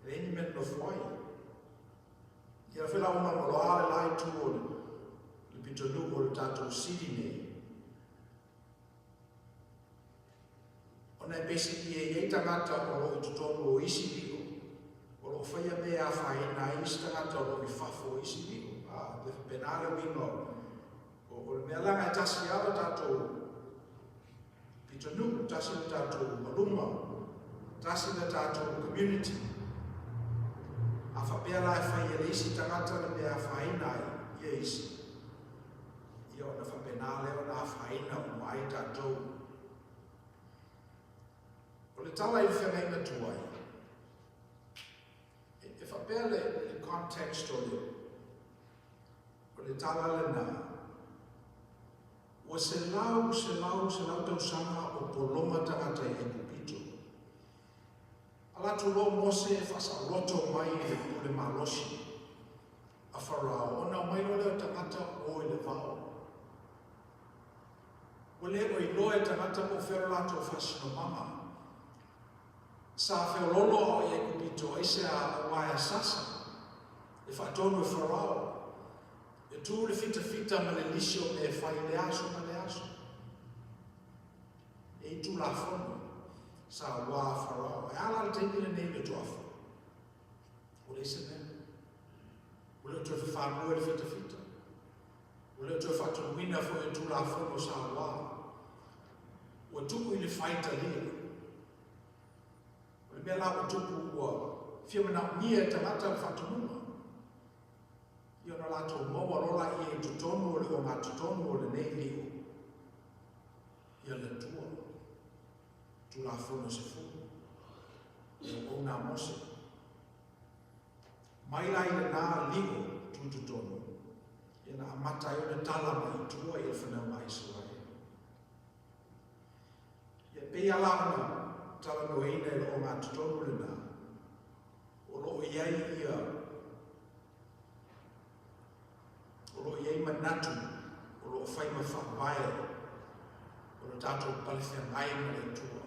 e leai ni mea nonofo ai. Ia foi la ua malomaloa le la itu o le pitonuu o le tatou city nei. Ona e basically e i ai tagata o lo o i totonu o isi lio, o lo o faia mea e afaina ai isi tagata o lo o i fafo o isi lio. A, e faapena le uiga o, o, o le mea leaga e tasi lava lo tatou pitonuu, tasi lo tatou maluma, tasi le tatou community. A faapea la e fai e le isi tagata le mea e afaina ai ia isi, ia ona faapena lea ona afaina uma ai tatou. O le tala i le feagaiga tuai, e, e faapea le, le context o le, o le tala lena, ua selau, selau, selau tausaga o poloma tagata i Aikupito. Alu atu loa Mose e faasaoloto mai i le pule malosi a Farao, ona omai loa lea o tagata o i le vao. Ua le o iloa e tagata po o fea lo latou faasinomaga. Sa feololo a o i Aikupito, aisea aua e asasa, e faatonu e Farao, e tu le fitafita ma le lisi o mea e fai i lea aso ma lea aso. E i Tulafono sa ua a Farao. E a la le taimi lenei i le toafa? Ua leai se mea. Ua le o toe fafanoa i le fitafita. Ua le o toe faatonuina foi e Tulafono sa ua. Ua tuu i le faitalia. O le mea la ua tupu ua fia manaomia e tagata le faatonuga. Ia ona Ona latou maua loa laia i totonu o le ogatotonu o lenei liu ia le Atua, Tulafono se fulu, le auauna a Mose. Mai la i lenā liu tutotonu, ia na amata ai ona tala mai i tua i le fanauga a Isaraelu. Ia pei lava la ona talanoaina i le ogatotonu lenā, o lo o i ai ia o lo o i ai manatu o lo o fai ma faavae o le tatou palefeagai ma le Atua.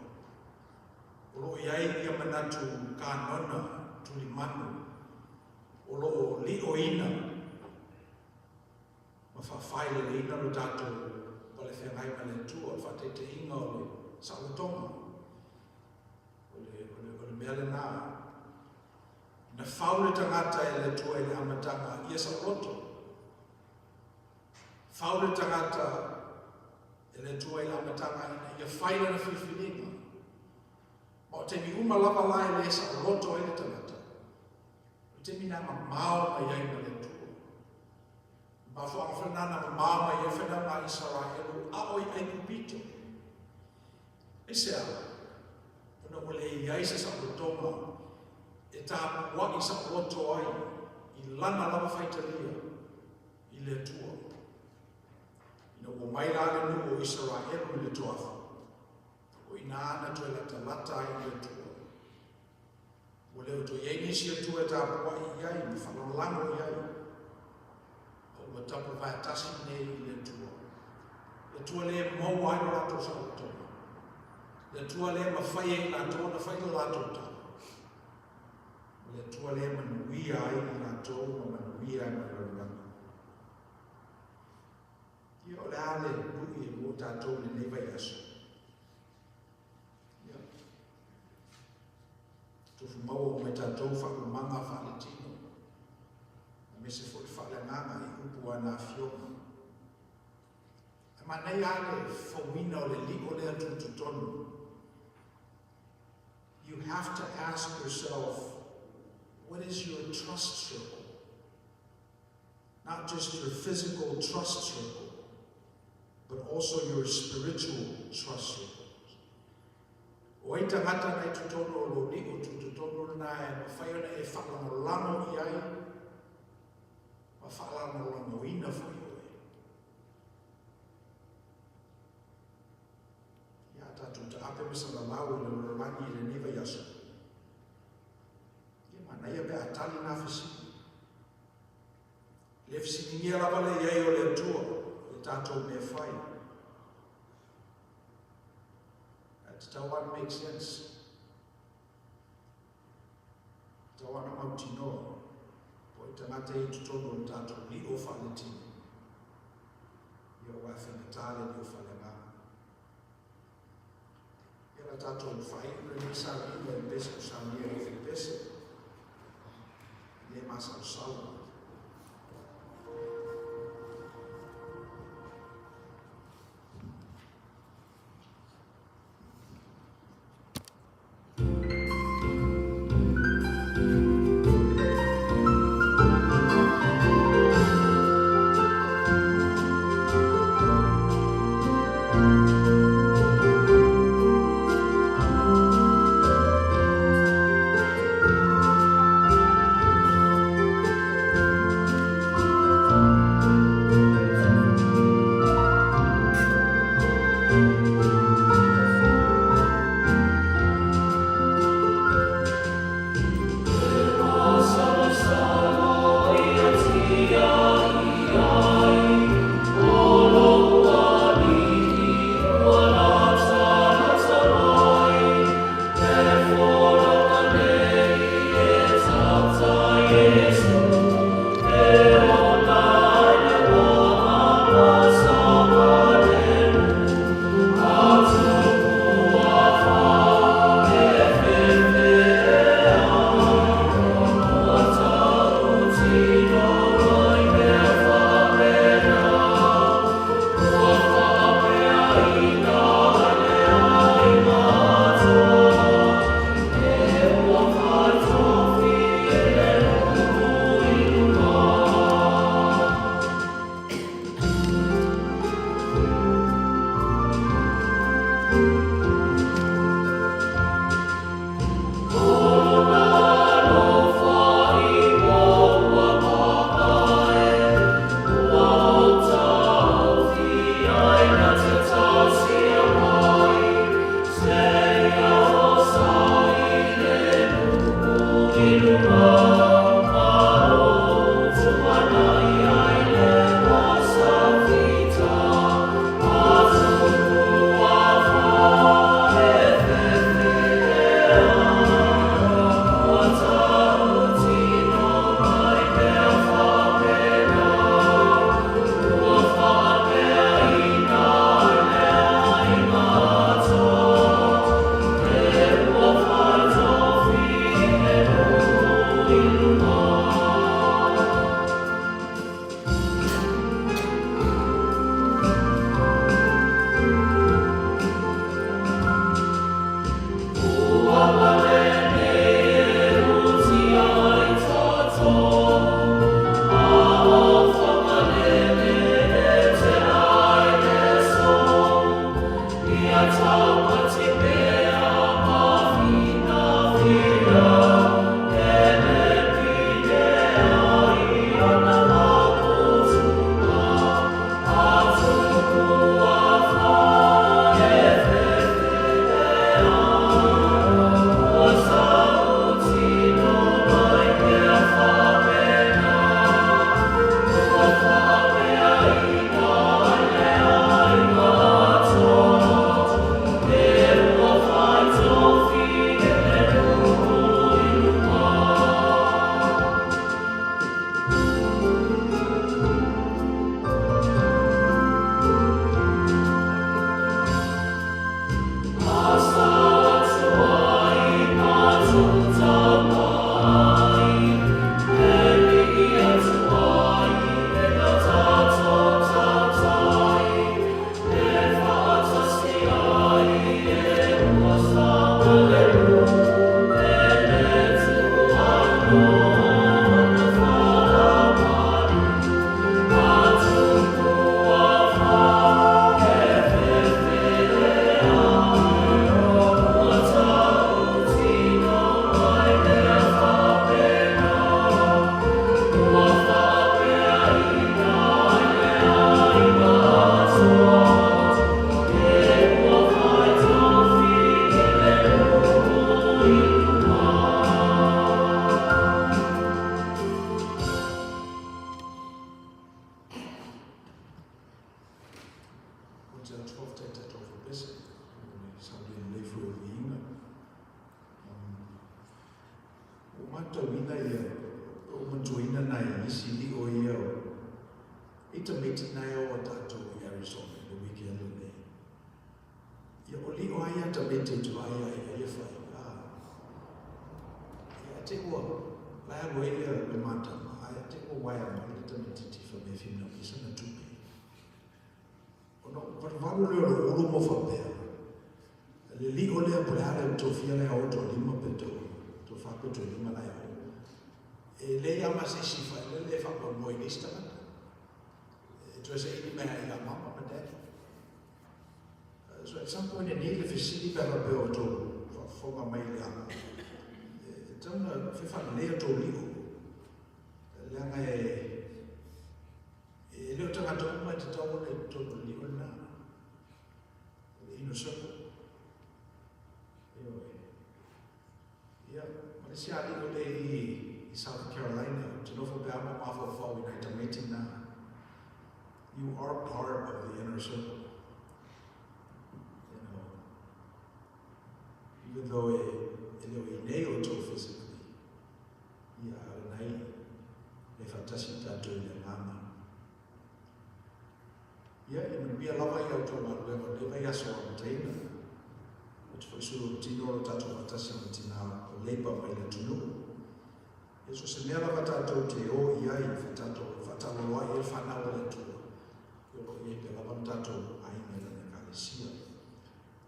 O lo o i ai ia manatu kanona tulimanu o lo o li'oina ma faafaileleina lo tatou palefeagai ma le Atua, o le faataitaiga o le saolotoga. O le, o le, o le mea lenā. Na fau le tagata e le Atua i le amataga ia saoloto. Fau le tagata e le Atua i le amataga ina ia fai lana filifiliga. Ma o taimi uma lava la e le saoloto ai le tagata, o le taimi lena e mamao mai ai ma le Atua. O le mafuaaga foi lena na mamao mai ai le fanauga a Isaraelu a o i Aikupito. Aisea? Ona ua le i ai se saolotoga e tapua'i saoloto ai i lana lava faitalia i le Atua. Ina ua omai la le nuu o Isaraelu i le toafa, o i ina na toe latalata ai i le Atua. Ua le o toe i ai nisi Atua e tapua'i i ai ma faalagolago i ai, a ua tapuvaetasi nei i le Atua. Le Atua lea e maua ai lo latou saolotoga. Le Atua lea e mafai e i latou ona fai le latou tala. Ma le Atua lea e manuia ai i latou ma manuia ai ma le lalolagi. Ia, o le a le lui e mo tatou i lenei vaiaso? Ia, tofu maua uma i tatou faaumaga faaletino, aemaise foi le faaleagaga i upu a na afioga. Ae manaia lava le fauina o le li'o lea tutotonu. You have to ask yourself, what is your trust circle? Not just your physical trust circle, but also your spiritual trust circle. O ai tagata na i totonu o lou li'o tutotonu lenā e mafai ona e faalagolago i ai ma faalagolagoina foi oe? Ia, a tatou taape ma salalau i le lalolagi i lenei vaiaso, ia manaia pe a tali nā fesili. E le fesiligia lava le i ai o le Atua i le tatou mea fai. Ae tatau lava ona make sense. Tatau lava ona mautinoa po o ai tagata ia i totonu o le tatou li'o faaletino. Ia aua e faigata le li'o faaleagaga. Ia o le a tatou faaiu lenei sauniga i le pese ua saunia e Efi Pese, le masalosalo. Ou te atu faafetai i tatou faapese mo le saunia lelei foi o viiga. Ua matauina ia, ua mantuaina nai isi lio ia o i tamaiti nai o a tatou i Arizona i le weekend lenei. Ia o lio ai a tamaiti ou te vaai ai ia ia fai. Ah. Ia te ua lai alu ai ia le matama, ae te ua waea mai le tamaititi fa mea fimina o sana tupe. Ona ou valuvalu lea o lou ulu ma faapea, le lio lea po o le a le tofia la e o toalima pe to tofa pe toalima la e o. E leai lava ma se isi failele e faamoemoe i le isi tagata. E toe saili mai lava ia mama ma daddy. So at some point e nei le fesili pe a faapea o outou faafofoga mai i le ala. E tatau ona fefaalelei a outou lio. Leaga e E le o tagata uma e tatau ona i totonu o le lio lena. Le inner circle. Ioe. Ia, ma le isi alii o le i, i South Carolina, ou te nofo pe a ma mafaufau i nai tamaiti na. You are part of the inner circle. You know, even though e, e le o i nei outou physically, Ia, a o lena i e faatasi tatou i le agaga. Ia, e manuia lava i a outou galuega o lenei vaiaso amataina. Ou te foi sulu o tino o lo tatou faatasi ma tina o Labour mai le atunuu. Ia, so se mea lava tatou te o i ai, faataualo ai le whanau o le Atua. Ia, o lo o i ai pea lava na tatou aiga i lana ekalesia.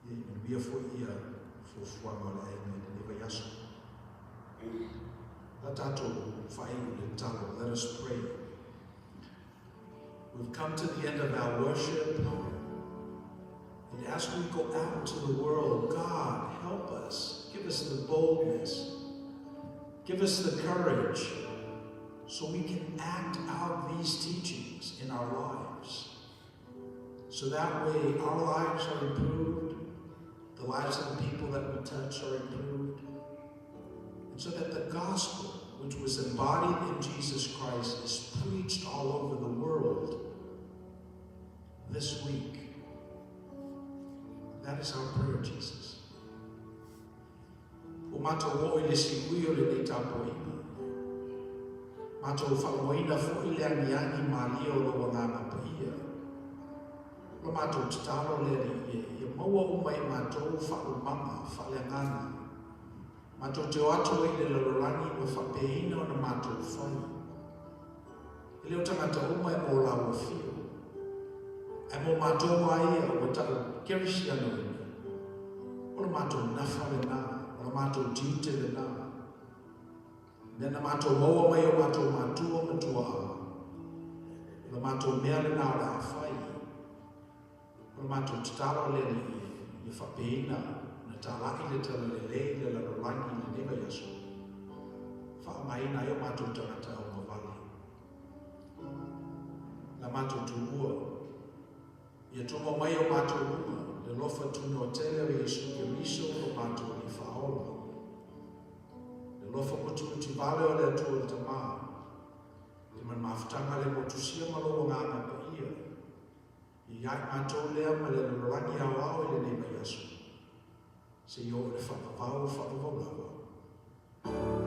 Ia, i manuia foi ia fuafuaga o le aiga i lenei vaiaso. La tatou faaiu le tatalo. Let us pray. We've come to the end of our worship. And as we go out into the world, God, help us. Give us the boldness. Give us the courage so we can act out these teachings in our lives. So that way our lives are improved, the lives of the people that we touch are improved, and so that the gospel, which was embodied in Jesus Christ, is preached all over the world this week. That is our prayer, Jesus. Ua matou oo i le siui o lenei tapuaiga. Matou faauaina foi le agiagi malie o lou Agaga Paia. O la matou tatalo le Alii e, ia maua uma e matou faalumaga faaleagaga. Matou te o atu ai i le lalolagi ma faapeina ona matou fai. E le o tagata uma e mo laua fio. Ae mo matou a ia ua tau kerisianoina. O le matou nafa lena, o le matou tiute lena. Mea na matou maua mai o matou matua ma tuaa. O le matou mea lena o le a fai. O le matou tatalo le Alii e, ia faapeina na talai le talalelei i le lalolagi i lenei vaiaso. Faaaogaina ai o matou tagata augavale. La matou tuua, ia tumau mai o matou luga le alofa tunoa tele o Iesu Keriso lo matou Alii Faaola. Le alofa mutimuti vale o le Atua le Tamā, le ma le mafutaga le motusia ma lou Agaga Paia, ia ia i matou lea ma le lalolagi aoao i lenei vaiaso, seia oo i le faavavau faavavau lava.